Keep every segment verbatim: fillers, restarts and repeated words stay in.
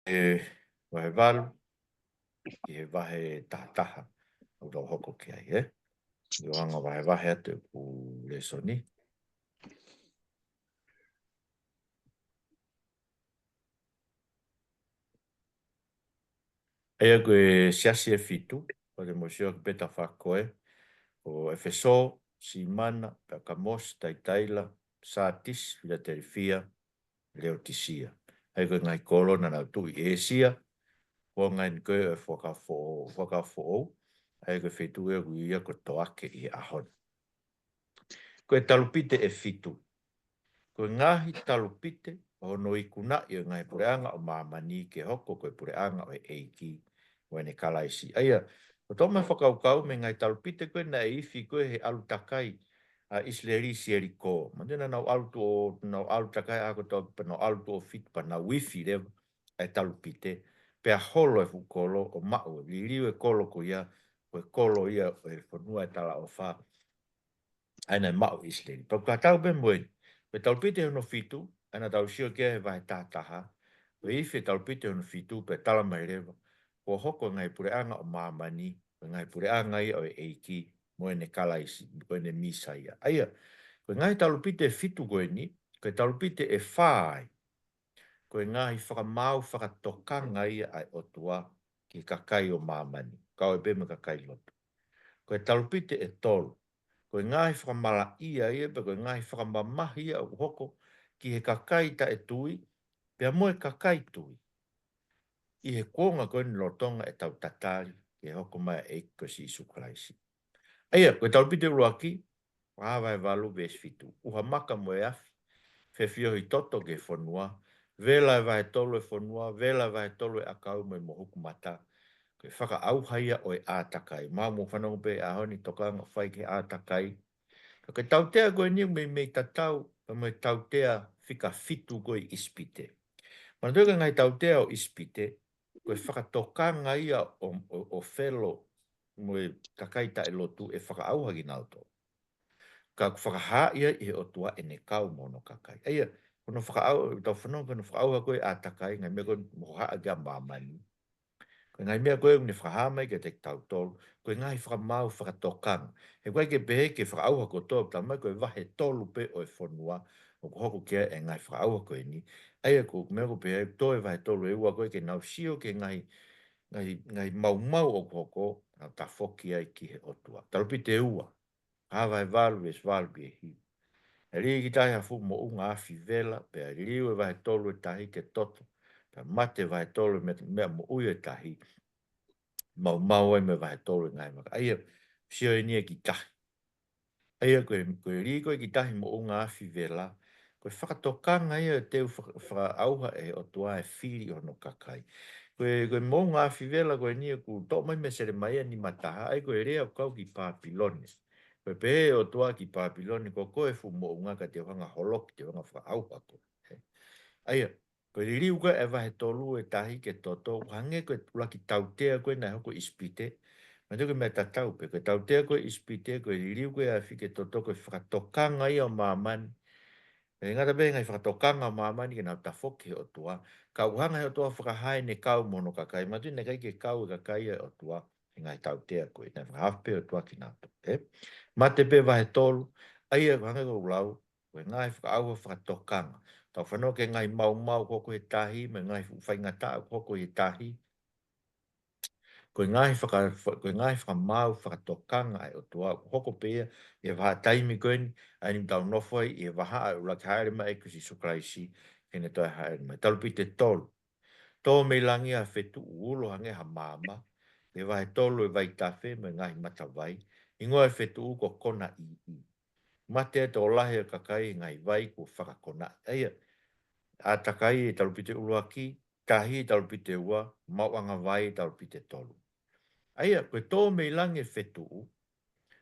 e vahe valu, ki he vahe taha taha, ʻoku tau hoko ki ai, ē? ʻIo, anga vahevahe atu ʻeku lēsoni. ʻA ia ko e siasi ʻe fitu, ko e mosio ki peta fakoe, ko ʻEfesō, Simana, Pekamosi, Taiataila, Sātisi, Filatelifia, Leotisia. ʻA ia ko e ngaahi kolo naʻa nau tuʻu ʻi ʻĒsia, ko e ngaahi ko e fuakava foʻou, fuakava foʻou, ʻa ia ko e feituʻu ʻoku ui ia ko Toake ʻi he ʻaho ni. Ko e talupite ʻe fitu. Ko e ngaahi talupite ʻo hono ikunaʻi ʻo e ngaahi puleʻanga ʻo māmani ke hoko ko e puleʻanga ʻo e ʻEiki mo ʻene Kalaisi. ʻA ia, ʻoku tau mai fakakaukau mei he ngaahi talupite ko ē naʻe ifi ko ē he ʻalu takai ʻa ʻIsileli ʻi Selikō. Manatuʻi naʻa nau ʻalu tuʻo, nau ʻalu takai ʻa ko tau pea nau ʻalu tuʻo fitu pea nau ifi leva ʻa e talupite. Pea holo e fuʻu kolo ʻo maʻu, liliu e kolo ko ia, ko e kolo ia ʻo e fonua ʻo e talaʻofa. ʻA ia naʻe maʻu ʻe ʻIsileli. Pea ʻoku tatau pē mo eni. Ko e talupite hono fitu, ʻa ia naʻa tau sio ki ai he vahe taha taha. Ko e ifi e talupite hono fitu pea tala mai leva, kuo hoko e ngaahi puleʻanga ʻo māmani, ko e ngaahi puleʻanga ia ʻo e ʻEiki mo ʻene Kalaisi, ko ʻene Mīsaia. ʻA ia, ko e ngaahi talupite ʻe fitu ko eni, ko e talupite ʻe fā ai, ko e ngaahi fakamaau fakatokanga ia ʻa e ʻOtua ki he kakai ʻo māmani, kau ai pē mo e kakai lotu. Ko e talupite ʻe tolu, ko e ngaahi fakamalaʻia ia, pe ko e ngaahi fakamamahi ia ʻoku hoko ki he kakai taʻetui, pea mo e kakai tui. ʻI he kuonga ko eni lolotonga ʻetau tatali ki he hoko mai ʻa e ʻEiki ko Sīsū Kalaisi. ʻA ia, ko e talupite ʻuluaki, Fakahā vahe valu veesi fitu. ʻUha maka mo e afi, fefiohi toto ki he fonua, vela e vahe tolu e fonua, vela e vahe tolu e ʻakau mo e mohuku mata. Ko e fakaʻauha ia ʻo e ʻātakai. Mahalo mou fanongo pē he ʻaho ni tokanga ʻoku fai ki he ʻātakai. Ka ko e tautea ko eni ʻoku meimei tatau pea mo e tautea fika fitu ko ē ʻi ʻIsipite. Manatuʻi ko e ngaahi tautea ʻo ʻIsipite, ko e fakatokanga ia ʻo, ʻo, ʻo Felo mo e kakai taʻelotu ʻe fakaʻauha kinautolu. Ka ʻoku fakahā ia ʻe he ʻOtua ʻene kau mo hono kakai. ʻA ia, ko hono fakaʻau-, tau fanongo ki hono fakaʻauha ko ē ʻātakai, ngaahi meʻa ko ē mo hohaʻa ki ʻa māmani. Ko e ngaahi meʻa ko ē ʻoku ne fakahā mai kiate kitautolu, ko e ngaahi fakamaau fakatokanga. He ʻoku ʻikai ke pehē ke fakaʻauha kotoa, tala mai ko e vahe tolu pē ʻo e fonua, ʻoku hoko ki ai e ngaahi fakaʻauha ko eni. ʻA ia ko e meʻa ʻoku pehē, toe vahe tolu ʻe ua ko ē ke nau sio ki he ngaahi, ngaahi, ngaahi maumau ʻoku hoko, nau tafoki ai ki he ʻOtua. Talupite ua. Fakahā vahe valu veesi valu ki he hiva. Pea lī ki tahi ha fuʻu moʻunga afi vela, pea liliu e vahe tolu e tahi ke toto, pea mate e vahe tolu e meʻa, meʻa moʻui ʻo e tahi, maumau ai mo e vahe tolu e ngaahi vaka. ʻA ia, sio eni ia ki tahi. ʻA ia ko e, ko e lī ko ē ki tahi moʻunga afi vela, ko e fakatokanga ia ʻoku teu faka-, fakaʻauha ʻe he ʻOtua e fili ʻo hono kakai. Ko e, ko e moʻunga afi vela ko eni ʻoku toʻo mai mei Selemaia nima taha, ʻa ia ko e lea ʻoku kau ki Pāpilone. Ko e pehē ʻe he ʻOtua ki Pāpilone, ko koe fuʻu moʻunga ka te u hanga ʻo holoki, te u hanga ʻo fakaʻauha koe. ʻA ia, ko e liliu ko ē e vahe tolu e tahi ke toto, ʻoku hangē ko e ʻuluaki tautea ko ē naʻe hoko ʻi ʻIsipite. Manatuʻi ko e meʻa tatau pē, ko e tautea ko ē ʻi ʻIsipite, ko e liliu ko ē e afi ke toto, ko e fakatokanga ia ʻo māmani. ʻIkai ngata pē he ngaahi fakatokanga ʻo māmani ke nau tafoki ki he ʻOtua. Ka ʻoku hanga ʻe he ʻOtua ʻo fakahā ʻene kau mo hono kakai. Manatuʻi naʻe ʻikai ke kau e kakai ʻa e ʻOtua he ngaahi tautea ko ē. Naʻe fakahaofi pē ʻe he ʻOtua kinautolu, ē? Mate pē vahe tolu, ʻa ia ʻoku hangē ko ʻeku lau, ko e ngaahi fakaʻauha fakatokanga. Tau fanongo ki he ngaahi maumau ʻoku hoko he tahi, mo e ngaahi fuʻu faingataʻa ʻoku hoko he tahi. Ko e ngaahi faka-, fa-, ko e ngaahi fakamaau fakatokanga ʻa e ʻOtua ʻoku hoko pē ia ʻi he vahaʻa taimi ko eni, ʻa eni ʻoku tau nofo ai, ʻi he vahaʻa ʻuluaki hāʻele mai ʻa e ʻEiki ko Sīsū Kalaisi, heʻene toe hāʻele mai. Talupite tolu. Tō mei langi ha fetuʻu ulo hangē ha maama, ʻi he vahe tolu e vaitafe mo e ngaahi matavai, hingoa e fetuʻu ko Konaʻiʻi. Mate e tokolahi e kakai he ngaahi vai kuo fakakonaʻi. ʻA ia, ʻātakai e talupite ʻuluaki, tahi e talupite ua, maʻuʻanga vai e talupite tolu. ʻA ia, ko e tō mei langi e fetuʻu,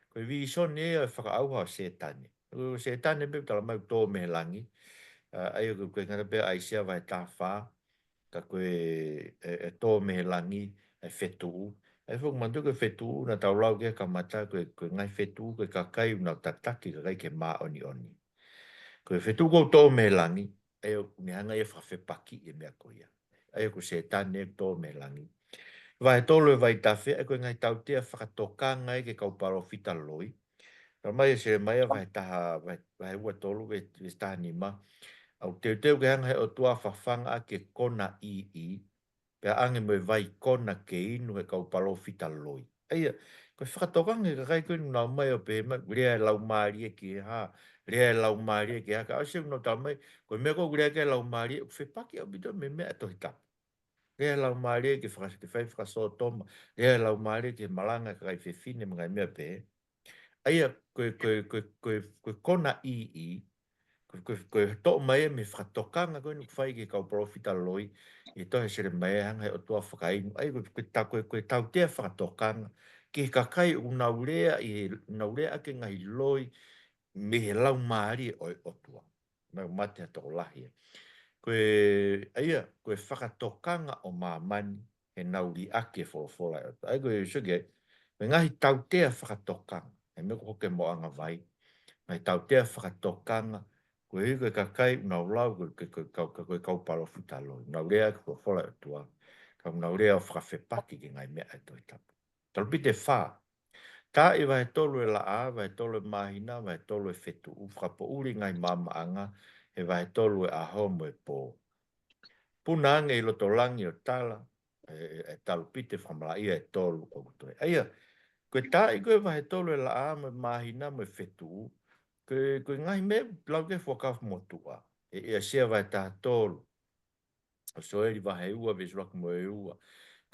ko e vīsone ia ʻo e fakaʻauha ʻo Sētane. Ko Sētane pē ʻoku tala mai ʻoku tō mei he langi. ʻA, ʻa ia ko e, ko e ngata pē ʻa ʻAisea vahe taha fā, ka ko e, e, e tō mei he langi e fetuʻu. ʻA ia foki manatuʻi ko e fetuʻu naʻa tau lau ki ai he kamata, ko e, ko e ngaahi fetuʻu, ko e kakai ʻoku nau tataki kakai ki he māʻoniʻoni. Ko e fetuʻu ʻoku tō mei he langi, ʻa ia ʻoku ne hanga ia ʻo fakafepakiʻi e meʻa ko ia. ʻA ia ko Sētane ʻoku tō mei langi. Vahe tolu ʻo e vaitafe, ʻa ia ko e ngaahi tautea fakatokanga ia ki he kau palōfita loi. Talamai ʻe Selemaia vahe taha, vahe, vahe ua tolu, veesi, veesi taha nima. ʻOku teuteu ke hanga ʻe he ʻOtua ʻo fafanga ʻaki e kona ʻīʻī, pea ʻange mo e vai kona ke inu ʻe he kau palōfita loi. ʻA ia, ko e fakatokanga ki he kakai ko ē ʻoku nau ō mai ʻo pehē mai, lea e Laumālie ki he hā, lea e Laumālie ki he hā, ka ʻosi ʻoku nau talamai, ko e meʻa ko ē ʻoku lea ki ai e Laumālie, ʻoku fepaki ʻaupito mo e meʻa ʻa e Tohi Tapu. Lea e Laumālie ke faka-, ke fai fakasōtoma, lea e Laumālie ke malanga e kakai fefine mo e ngaahi meʻa pehē. ʻA ia, ko e, ko e, ko e, ko e, ko e kona ʻīʻī, ko e, ko e, ko e toʻo mai ia mei he fakatokanga ko eni ʻoku fai ki he kau palōfita loi, ʻi he tohi ʻa Selemaia, hanga ʻe he ʻOtua ʻo fakainu. ʻA ia, ko e, ko e tau-, ko e, ko e tautea fakatokanga ki he kakai ʻoku nau lea ʻi he, nau lea ʻaki e ngaahi loi mei he Laumālie ʻo e ʻOtua. Nau mate ha tokolahi. Ko e, ʻa ia, ko e fakatokanga ʻo māmani, heʻenau liʻaki e folofola ʻa e ʻOtua. ʻA ia ko e, so ke, ko e ngaahi tautea fakatokanga. ʻA e meʻa ko hoke mo anga vai. Ngaahi tautea fakatokanga. Ko e, ko e kakai ʻoku nau lau, ko e, ko e, ko e kau, ko e kau palōfita loi. Nau lea ki he folofola ʻa e ʻOtua. Ka ʻoku nau lea ʻo fakafepaki ki he ngaahi meʻa ʻa e Tohi Tapu. Talupite fā. Taaʻi vahe tolu ʻo e laʻā, vahe tolu ʻo e māhina, vahe tolu ʻo e fetuʻu, fakapoʻuli ngaahi maamaʻanga, he vahe tolu ʻo e ʻaho mo e pō. Puna ange ʻi loto langi ʻo tala, e, e, e talupite fakamalaʻia ʻe tolu ʻoku toe. ʻA ia, ko e taaʻi ko ē vahe tolu ʻo e laʻā mo e māhina mo e fetuʻu, ko e, ko e ngaahi meʻa lau ki he Fuakava Motuʻa, ʻe, ʻe ʻAisea vahe taha tolu, ʻo Sioeli vahe ua, veesi ʻuluaki mo e ua.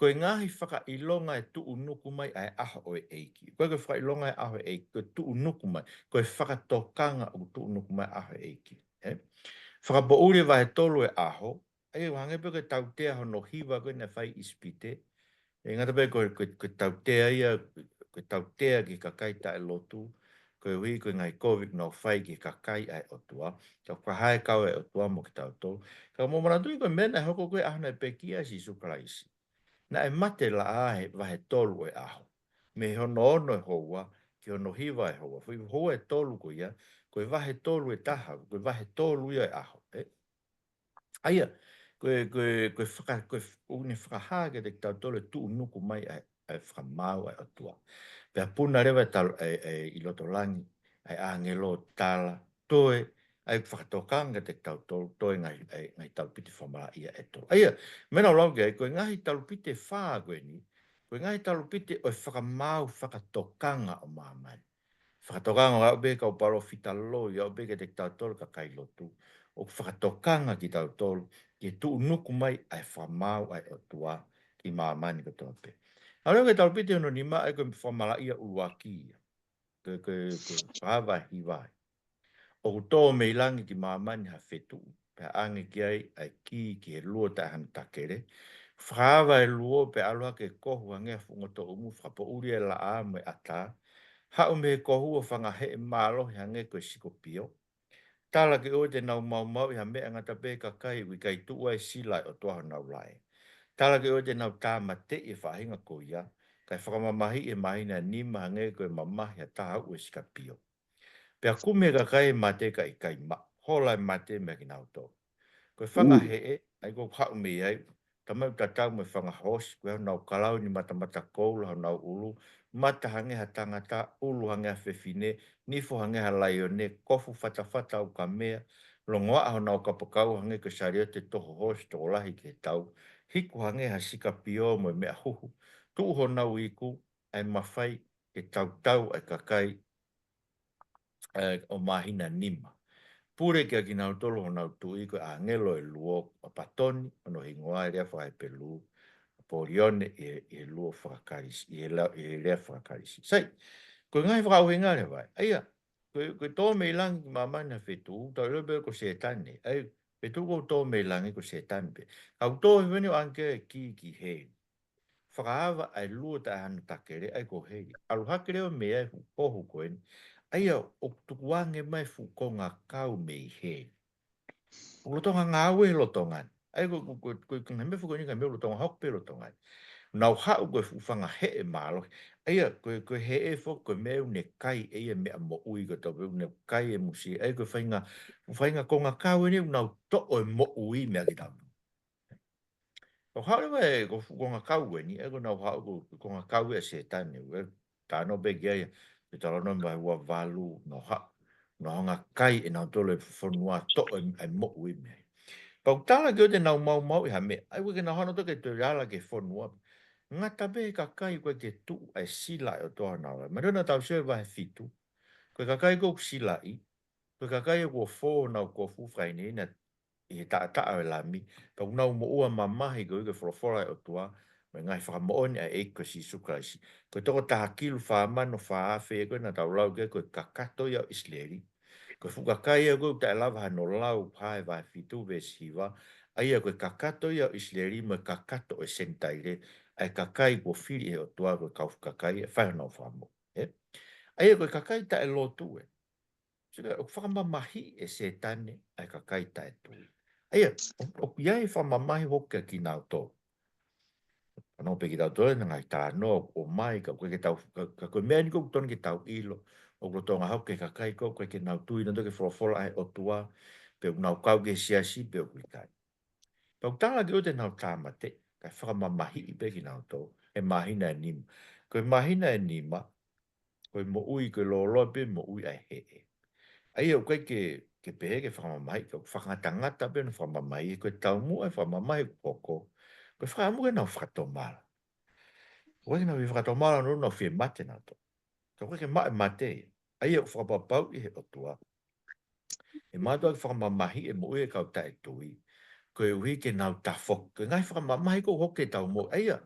Ko e ngaahi fakaʻilonga e tuʻunuku mai ʻa e ʻaho ʻo e ʻEiki. Ko e, ko e fakaʻilonga e ʻaho ʻo e ʻEiki, ko e tuʻunuku mai, ko e fakatokanga ʻoku tuʻunuku mai ʻaho ʻo e ʻEiki. Ē? Fakapoʻuli vahe tolu ʻo e ʻaho, ʻa ia ʻoku hangē pē ko e tautea hono hiva ko ē naʻe fai ʻi ʻIsipite. ʻIkai ngata pē ko e, ko e, ko e tautea ia, ko e tautea ki he kakai taʻelotu, koeʻuhi ko e ngaahi kovi ʻoku nau fai ki he kakai ʻa e ʻOtua. Ka ʻoku fakahā e kau ʻa e ʻOtua mo kitautolu. Ka mou manatuʻi ko e meʻa naʻe hoko ko ē ʻaho naʻe pekia ai ʻa Sīsū Kalaisi. Naʻe mate e laʻā he vahe tolu ʻo e ʻaho. Mei hono ono e houa, ki hono hiva e houa. Foʻi houa ʻe tolu ko ia, ko e vahe tolu ʻe taha, ko e vahe tolu ia e ʻaho. Ē? ʻA ia, ko e, ko e, ko e faka-, ko e f-, ʻoku ne fakahā kiate kitautolu e tuʻunuku mai ʻa e, ʻa e fakamaau ʻa e ʻOtua. Pea puna leva e tal-, e, e, ʻi loto langi, ʻa e ʻāngelo ʻo tala, toe, ʻa e fakatokanga kiate kitautolu, toe ngaahi, ʻa e ngaahi talupite fakamalaʻia ʻe tolu. ʻA ia, meʻa naʻa ku lau ki ai, ko e ngaahi talupite fā ko eni, ko e ngaahi talupite ʻo e fakamaau fakatokanga ʻo māmani. Fakatokanga ʻo aʻu pē ki he kau palōfita loi, aʻu pē kiate kitautolu kakai lotu. ʻOku fakatokanga kitautolu, ki he tuʻunuku mai ʻa e fakamaau ʻa e ʻOtua ki māmani kotoa pē. ʻAlu ki he talupite hono nima, ʻa ia ko e fakamalaʻia ʻuluaki ia. Ko e, ko e, ko e fakahā vahe hiva ia. ʻOku tō mei langi ki māmani ha fetuʻu, pea ʻange ki ai ʻa e kī ki he luo taʻe hano takele. Fakaava e luo, pea ʻalu hake e kohu hangē ha fuʻu ngotoʻumu, fakapoʻuli e laʻā mo e ʻatā. Haʻu mei he kohu ʻo fanga heʻe mālohi hangē ko e sikopio. Tala ke ʻoua te nau maumauʻi ha meʻa, ngata pē kakai ʻoku ʻikai tuʻu ai e sila ʻo e ʻOtua honau laʻe. Tala ke ʻoua te nau tāmateʻi e faʻahinga ko ia, kae fakamamahiʻi e māhina ʻe nima hangē ko e mamahi ha taha ʻo e sikopio. Pea kumi e kakai ʻe mate ka ʻikai maʻu, hola e mate meiate kinautolu. Ko e fanga heʻe, ʻa ia ʻoku haʻu mei ai, talamai ʻoku tatau mo e fanga hoosi, ko e hā honau kalauni matamata koula honau ʻulu, mata hangē ha tangata, ʻulu hangē ha fefine, nifo hangē ha laione, kofu fatafata ukamea, longoaʻa honau kapakau hangē ko e saliote toho hoosi tokolahi ki he tau, hiku hangē ha sikopio mo e meʻa huhu, tuʻu honau iku, ʻa e mafai ke tautau ʻa e kakai, ē, ʻo māhina nima. Pule kiate kinautolu honau tuʻi ko e ʻāngelo ʻo e luo, ʻApatoni hono hingoa ʻi he lea faka-Hepelū, ʻApolione ʻi he, ʻi he luo faka-Kalisi, ʻi he la-, ʻi he lea faka-Kalisi. Sai, ko e ngaahi fakaʻuhinga leva ia. ʻA ia, ko e, ko e tō mei langi ki māmani ha fetuʻu, tau ʻilo pē ko Sētane. ʻA ia, fetuʻu ʻoku tō mei langi ko Sētane pē. Ka ʻoku tō hifo eni ʻo ʻange ki ai e kī ki heli. Fakaava ʻa e luo taʻe hano takele, ʻa ia ko heli. ʻAlu hake leva mei ai e fuʻu kohu ko eni. ʻA ia ʻoku tukuange mai e fuʻu kongakau mei heli. ʻOku lolotonga ngāue he lolotonga ni. ʻA ia ko, ko, ko, ko, ko e ngaahi meʻa foki ko eni, ngaahi meʻa ʻoku lolotonga hoko pē he lolotonga ni. Nau haʻu ko e fuʻu fanga heʻe mālohi. ʻA ia ko e, ko e heʻe foki ko e meʻa ʻoku ne kai ʻe ia e meʻa moʻui kotoa pē, ʻoku ne kai e musie. ʻA ia ko e faʻahinga, faʻahinga kongakau eni ʻoku nau toʻo e moʻui meiate kitautolu. ʻOku haʻu leva e ko e fuʻu konga kau eni, ʻa ia ko ʻenau haʻu ko e konga kau ʻa Sētane, ʻoku talanoa pē ki ai ʻa e Teutalōnome vahe ua valu, nau haʻu, nau hanga ʻo kai ʻenautolu e fonua, toʻo e, e moʻui mei ai. Pea ʻoku tala ki ai ʻoku nau maumauʻi ha meʻa, ʻa ia ʻoku ʻikai ke nau hanga ʻo toki toe ala ki he fonua. Ngata pē he kakai ʻoku ʻikai ke tuʻu ʻa e sila ʻa e ʻOtua ʻi honau laumālie. Manatuʻi naʻa tau sio he vahe fitu. Ko e kakai ʻoku silaʻi, ko e kakai ʻoku fō honau kofu, fakahinohino ʻi he taʻataʻa ʻo e Lami, pea ʻoku nau moʻua mamahi koeʻuhi ko e folofola ʻa e ʻOtua, mo e ngaahi fakamoʻoni ʻa e ʻEiki ko Sīsū Kalaisi. Ko e toko taha kilu fā mano fā afe ko ē naʻa tau lau ki ai, ko e kakato ia ʻo ʻIsileli. Ko e fuʻu kakai ia ʻoku taʻe lava hano lau, hā, he vahe fitu veesi hiva, ʻa ia ko e kakato ia ʻo ʻIsileli mo e kakato ʻo e Senitaile, ʻa e kakai kuo fili ʻe he ʻOtua ko e kau kakai ʻe fai honau fakamoʻui. Ē? ʻA ia ko e kakai taʻelotu ē. Sika, ʻoku fakamamahiʻi ʻe Sētane ʻa e kakai taʻetui. ʻA ia, ʻoku, ʻoku ʻi ai e fakamamahi ʻoku hoko kiate kinautolu. Ano pe kitautolu ʻi he ngaahi talanoa ʻoku ʻomai, ka ʻoku ʻikai ke tau, ka, ka ko e meʻa eni ʻoku totonu ke tau ʻilo, ʻoku lolotonga hoko ki he kakai ʻoku ʻikai ke nau tui nautolu ki he folofola ʻa e ʻOtua, pe ʻoku nau kau ki he siasi, pe ʻoku ʻikai. Pea ʻoku tala ki ai ʻoku nau tāmateʻi, kae fakamamahiʻi pē kinautolu, he māhina ʻe nima. Ko e māhina ʻe nima, ko e moʻui, ko e lōloa pē moʻui ʻa e heʻe. ʻA ia ʻoku ʻikai ke, ke pehē ke fakamamahiʻi, ka ʻoku fakangatangata pē hono fakamamahiʻi, ko e taumuʻa e fakamamahi ʻoku hoko, ko e fakaʻamu ke nau fakatomala. ʻOku ʻikai ke nau fie fakatomala, nau, nau fie mate nautolu. Ka ʻoku ʻikai ke maʻu e mate ia. ʻA ia ʻoku fakapapauʻi ʻe he ʻOtua ʻe mātuʻaki fakamamahiʻi e moʻui e kau taʻetui, koeʻuhi ke nau tafoki. Ko e ngaahi fakamamahi ʻoku hoko ki heʻetau moʻui. ʻA ia,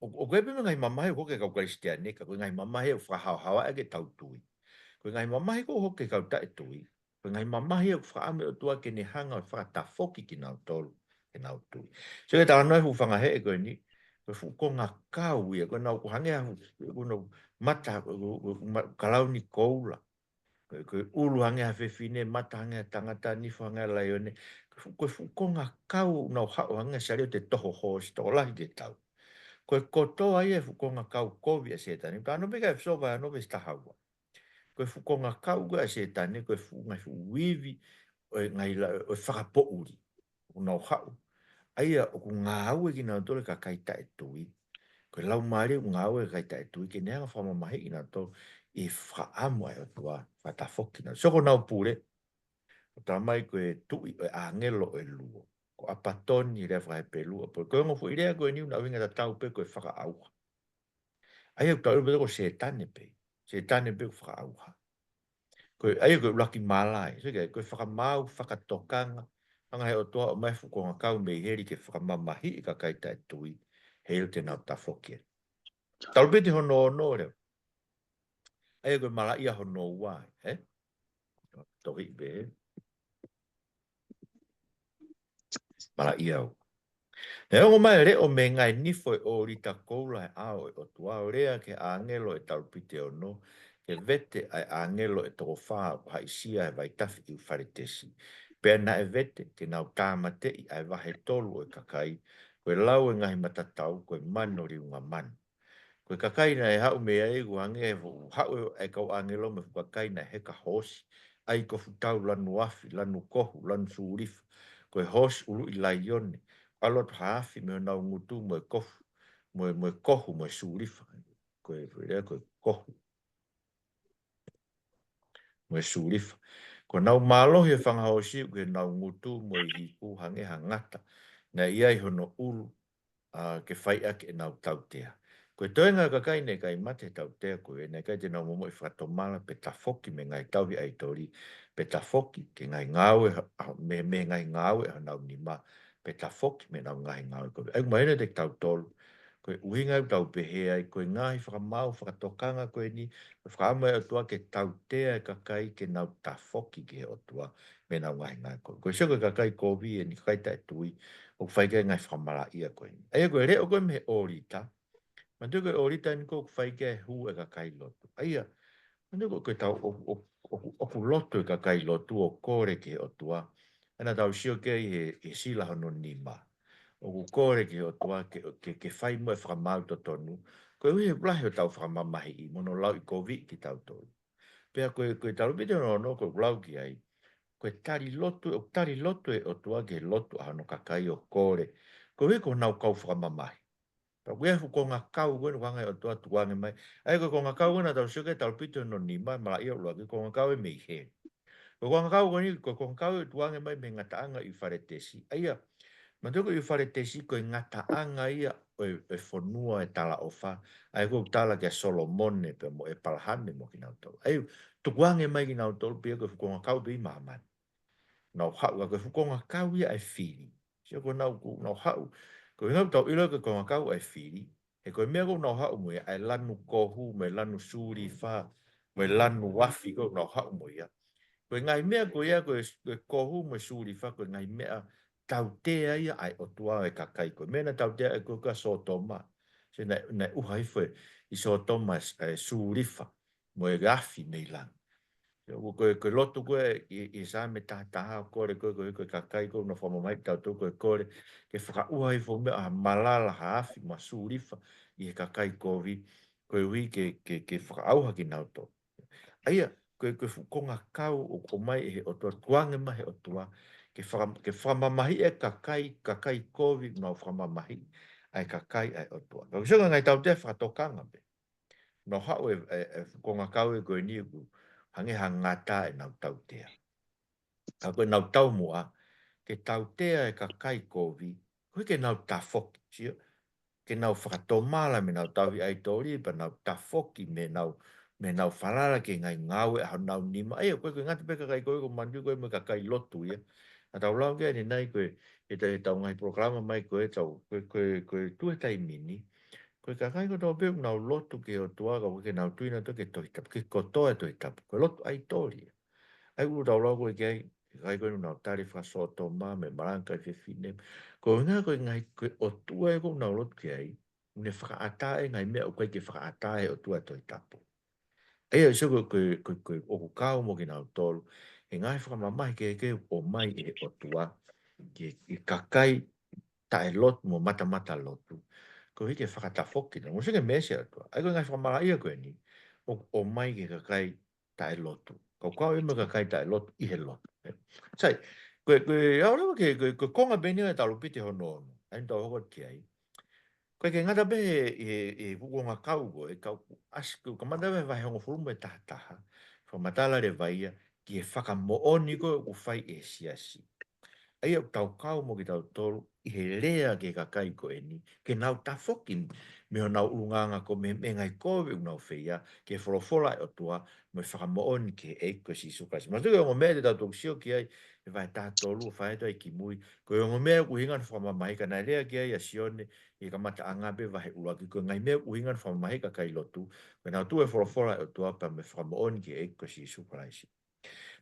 ʻo, ʻoku ʻi ai pē mo e ngaahi mamahi ʻoku hoko ki he kau Kalisitiane, ka ko e ngaahi mamahi ʻoku fakahaohaoa ʻaki ʻetau tui. Ko e ngaahi mamahi ʻoku hoko ki he kau taʻetui, ko e ngaahi mamahi ʻoku fakaʻamu ʻe he ʻOtua ke ne hanga ʻo fakatafoki kinautolu, ke nau tui. Sio ki he talanoa e fuʻu fanga heʻe ko eni, ko e fuʻu konga kau ia, ko ʻenau ʻoku hangē ha fuʻu, ko ʻenau mata, ko, ko, ko, ma-, kalauni koula. Ko e, ko e ʻulu hangē ha fefine, mata hangē ha tangata, nifo hangē ha laione. Ko e fuʻu, ko e fuʻu konga kau ʻoku nau haʻu hangē ha saliote toho hoosi, tokolahi ke tau. Ko e kotoa ia e fuʻu konga kau kovi ʻa Sētane. Talanoa pē ki ai ʻEfesō vahe ono veesi taha ua. Ko e fuʻu konga kau ko ē ʻa Sētane, ko e fuʻu ngaahi fuʻu ivi ʻo e ngaahi la-, ʻo e fakapoʻuli. ʻOku nau haʻu. ʻA ia ʻoku ngāue kinautolu he kakai taʻetui. Ko e laumālie ʻoku ngāue he kakai taʻetui, ke ne hanga ʻo fakamamahiʻi kinautolu ʻi he fakaʻamu ʻa e ʻOtua, fakatafoki kinautolu. Sio ki honau pule, ʻoku talamai ko e tuʻi ʻo e ʻāngelo ʻe luo. Ko ʻApatoni, lea faka-Hepelū, ʻApoloni. Ko e ongo foʻi lea ko eni ʻoku na ʻuhinga tatau pē ko e fakaʻauha. ʻA ia ʻoku tau ʻilo pē ko Sētane pē. Sētane pē ʻoku fakaʻauha. Ko e, ʻa ia ko e ʻuluaki malaʻia. So, ko e fakamaau, fakatokanga, hanga ʻe he ʻOtua ʻo ʻomai e fuʻu konga kau mei heli ke fakamamahiʻi e kakai taʻetui, heiʻilo te nau tafoki. Talupite hono ono leva. ʻA ia ko e malaʻia hono ua, ē? Tohi pē. Malaʻia ua. Naʻe ongo mai e leʻo mei he ngaahi nifo ʻo e ʻōlita koula he ʻao ʻo e ʻOtua, ʻo lea ki he ʻāngelo ʻo e talupite ono, ke vete ʻa e ʻāngelo ʻe toko fā ʻoku haʻisia he vaitafe ʻIufaletesi. Pea naʻe vete, ke nau tāmateʻi ʻa e vahe tolu ʻo e kakai, ko e lau ʻo e ngaahi matatau, ko e mano liunga manu. Ko e kakai naʻe haʻu mei ai ʻoku hangē ha fuʻu haʻu ʻa e kau ʻāngelo mei he fuʻu kakai naʻe heka hoosi, ʻai kofu tau, lanu afi, lanu kohu, lanu sūlifa. Ko e hoosi ʻuluʻi laione, ʻalu atu ha afi mei honau ngutu mo e kofu, mo e, mo e kohu, mo e sūlifa. Ko e, ko e lea ko e kohu mo e sūlifa. Ko honau mālohi e fanga hoosi ʻoku ʻi honau ngutu mo e iku hangē ha ngata naʻe ʻi ai hono ʻulu, ʻa, ke fai ʻaki ʻenau tautea. Ko e toenga e kakai naʻe ʻikai mate he tautea ko ē, naʻe ʻikai te nau momoʻi fakatomala pe tafoki mei he ngaahi tauhi ʻaitoli, pe tafoki ki he ngaahi ngāue ha-, ha-, mei, mei he ngaahi ngāue ʻa honau nima, pe tafoki mei heʻenau ngaahi ngāue kovi. ʻA ia ʻoku mahino kiate kitautolu, ko e ʻuhinga ʻoku tau pehē ai, ko e ngaahi fakamaau, fakatokanga ko eni, ko e fakaʻamu ʻa e ʻOtua ke tautea e kakai ke nau tafoki ki he ʻOtua mei heʻenau ngaahi ngāue kovi. Ko e sio ko e kakai kovi eni, kakai taʻetui, ʻoku fai ki ai e ngaahi fakamalaʻia ko eni. ʻA ia ko e leʻo ko ē mei he ʻōlita, manatuʻi ko e ʻōlita eni ʻoku fai ki ai e hū e kakai lotu. ʻA ia, manatuʻi ko e, ko e tau ʻo, ʻo, ʻo, ʻoku lotu e kakai lotu ʻo kole ki he ʻOtua. ʻA ia naʻa tau sio ki ai he, he sila hono nima. ʻOku kole ki he ʻOtua ke, ke, ke fai mo e fakamaau totonu. Koeʻuhi he lahi hotau fakamamahiʻi mo hono lauʻikoviʻi kitautolu. Pea ko e, ko e talupite hono ono ʻoku lau ki ai, ko e tali lotu, ʻoku tali lotu e ʻOtua ki he lotu ʻa hono kakai ʻo kole, Koeʻuhi ko honau kau fakamamahi. Pea ko e fuʻu konga kau ko eni ʻoku hanga ʻe he ʻOtua ʻo tukuange mai. ʻA ia ko e konga kau ko ē naʻa tau sio ki ai ʻi he Talupite hono nima, malaʻia ʻuluaki, konga kau ē mei heli. Ko e konga kau ko eni, ko e konga kau ē ʻoku tukuange mai mei he ngataʻanga ʻo ʻIufaletesi. ʻA ia, manatuʻi ko ʻIufaletesi ko e ngataʻanga ia ʻo e, ʻo e fonua ʻo e talaʻofa. ʻA ia ʻoku tala kia Solomone pea mo ʻEpalahame mo kinautolu. ʻA ia, tukuange mai kinautolu pea ko e fuʻu konga kau pē ʻi māmani. Nau haʻu, ka ko e fuʻu konga kau ia ʻa e fili. Sio ko ʻenau, ʻoku nau haʻu. Ko e ʻuhinga ʻoku tau ʻilo ko e konga kau ʻa e fili. He ko e meʻa ʻoku nau haʻu mo ia, ʻa e lanu kohu, mo e lanu sulifa, mo e lanu afi ʻoku nau haʻu mo ia. Ko e ngaahi meʻa ko ia, ko e, ko e kohu mo e sulifa, ko e ngaahi meʻa tautea ia ʻa e ʻOtua ʻo e kakai ko ē. Meʻa naʻe tautea ai ko ē kia Sōtoma. Sio naʻe, naʻe ʻuha hifo ʻi Sōtoma ʻa e sulifa mo e afi mei langi. Sio, ko e, ko e lotu ko ē ʻi, ʻi Saame taha taha ʻoku kole ko ē, ko e, ko e kakai ko ē ʻoku nau fakamamahiʻi kitautolu ʻoku kole ke fakaʻuha hifo meʻa ha malala, ha afi mo e sulifa ʻi he kakai kovi, koeʻuhi ke, ke, ke fakaʻauha kinautolu. ʻA ia, ko e, ko e fuʻu konga kau ʻoku ʻomai ʻe he ʻOtua, tukuange mai ʻe he ʻOtua, ke faka-, ke fakamamahiʻi e kakai, kakai kovi, nau fakamamahiʻi ʻa e kakai ʻa e ʻOtua. Ka ko e sio ki he ngaahi tautea fakatokanga pē. Nau haʻu e, e, e fuʻu konga kau ē ko eni ʻoku hangē ha ngata ʻenau tautea. Ka ko ʻenau taumuʻa, ke tautea e kakai kovi, koeʻuhi ke nau tafoki, sio, ke nau fakatomala mei heʻenau tauhi ʻaitoli, pea nau tafoki mei heʻenau, mei heʻenau falala ki he ngaahi ngāue ʻa honau nima. ʻA ia, ko e, ko e ngata pē kakai kovi, ko e manatuʻi ko e mo e kakai lotu ia. Naʻa tau lau ki ai ʻanenai ko e, ʻi he ta-, ʻetau ngaahi polokalama mai ko ē ʻetau, ko e, ko e, ko e tuʻu he taimi ni. Ko e kakai kotoa pē ʻoku nau lotu ki he ʻOtua, ka ʻoku ʻikai ke nau tui nautolu ki he Tohi Tapu, ki he kotoa e Tohi Tapu. Ko e lotu ʻaitoli ia. ʻA ia ʻoku tau lau ko ē ki ai, ʻa e kakai ko ē ʻoku nau tali faka-Sōtoma mo e malanga ʻa e kakai fefine. Ko e ʻuhinga ko e ngaahi, ko e ʻotua ē ʻoku nau lotu ki ai, ʻoku ne fakaʻatā e ngaahi meʻa ʻoku ʻikai ke fakaʻatā ʻe he ʻOtua ʻo e Tohi Tapu. ʻA ia, sio ko e, ko e, ko e, ko e ʻoku kau mo kinautolu he ngaahi fakamamahi kehekehe ʻoku ʻomai ʻe he ʻOtua ki he, ki he kakai taʻelotu mo matamata lotu. Koeʻuhi ke fakatafoki kinautolu. Mo sio ki he meesi ʻa e ʻOtua. ʻA ia ko e ngaahi fakamalaʻia ko eni ʻoku ʻomai ki he kakai taʻelotu. Kau kau ē mo e kakai taʻelotu ʻi he lotu. Sai, ko e, ko e, ʻalu leva ki he, ko e, ko e konga pē eni ʻo e Talupite hono ono. ʻA ia naʻa tau hoko atu ki ai. Ko e ʻikai ke ngata pē he, he, he fuʻu konga kau ko ē, ka ʻoku ʻasi, ʻoku kamata pē he vahe hongofulu mo e taha taha. Fakamatala leva ia ki he fakamoʻoni ko ē ʻoku fai ʻe he siasi. ʻA ia ʻoku tau kau mo kitautolu ʻi he lea ki he kakai ko eni, ke nau tafoki mei honau ʻulungaanga kovi, mei he ngaahi kovi ʻoku nau feia, ki he folofola ʻa e ʻOtua, mo e fakamoʻoni ki he ʻEiki ko Sīsū Kalaisi. Manatuʻi ko e ongo meʻa te tau toki sio ki ai, he vahe taha tolu, ʻo fai atu ai kimui, ko e ongo meʻa ʻoku ʻuhinga hono fakamamahi, ka naʻe lea ki ai ʻa Sione, ʻi he kamataʻanga pē vahe ʻuluaki, ko e ngaahi meʻa ʻoku ʻuhinga hono fakamamahi ʻa e kakai lotu, ko ʻenau tuʻu he folofola ʻa e ʻOtua pea mo e fakamoʻoni ki he ʻEiki ko Sīsū Kalaisi.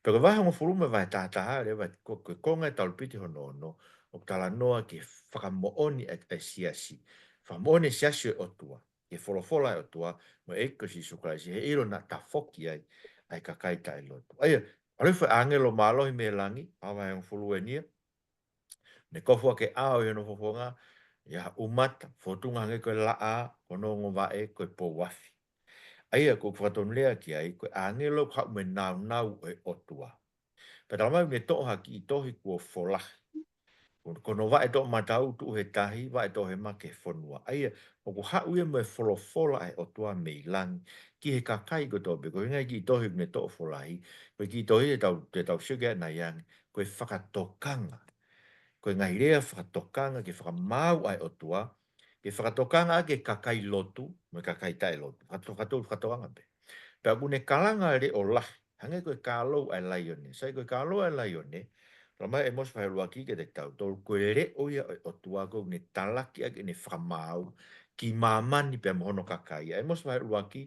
Pea ko e vahe hongofulu mo e vahe taha taha, leva ko, ko e konga e Talupite hono ono, ʻoku talanoa ki he fakamoʻoni ʻa e, ʻa e siasi. Fakamoʻoni e siasi ʻo e ʻOtua, ki he folofola ʻa e ʻOtua, mo e ʻEiki ko Sīsū Kalaisi, he ʻilo naʻa tafoki ai ʻa e kakai taʻelotu. ʻA ia, ʻalu hifo e ʻāngelo mālohi mei langi, ʻa e vahe hongofulu eni ia, ne kofu hake ʻao ʻi hono fofonga, ʻi ha ʻumata, fōtunga hangē ko e laʻā, ko hono ongo vaʻe ko e pou afi. ʻA ia ʻoku fakatonulea ki ai, ko e ʻāngelo ʻoku haʻu mo e nāunau ʻo e ʻOtua. Pea talamai ʻoku ne toʻo ha kiʻi tohi kuo folahi. Ko, ko hono vaʻe toʻomataʻu tuʻu he tahi, vaʻe toʻohema ki he fonua. ʻA ia, ʻoku haʻu ia mo e folofola ʻa e ʻOtua mei langi ki he kakai kotoa pē. Ko e ngaahi kiʻi tohi ʻoku ne toʻo folahi, ko e kiʻi tohi te tau, te tau sio ki ai ʻanai ange, ko e fakatokanga. Ko e ngaahi lea fakatokanga ke fakamaau ʻa e ʻOtua, ke fakatokanga ʻaki e kakai lotu, mo e kakai taʻelotu. Fakato-, fakato-, fakatokanga pē. Pea ʻoku ne kalanga leʻo lahi, hangē ko e kālou ʻa e laione. Sai ko e kālou ʻa e laione, talamai ʻe ʻĒmosi vahe ʻuluaki kiate kitautolu, ko e leʻo ia ʻo e ʻOtua ʻoku ne talaki ʻaki ʻene fakamaau ki māmani pea mo hono kakai. ʻA ʻĒmosi vahe ʻuluaki,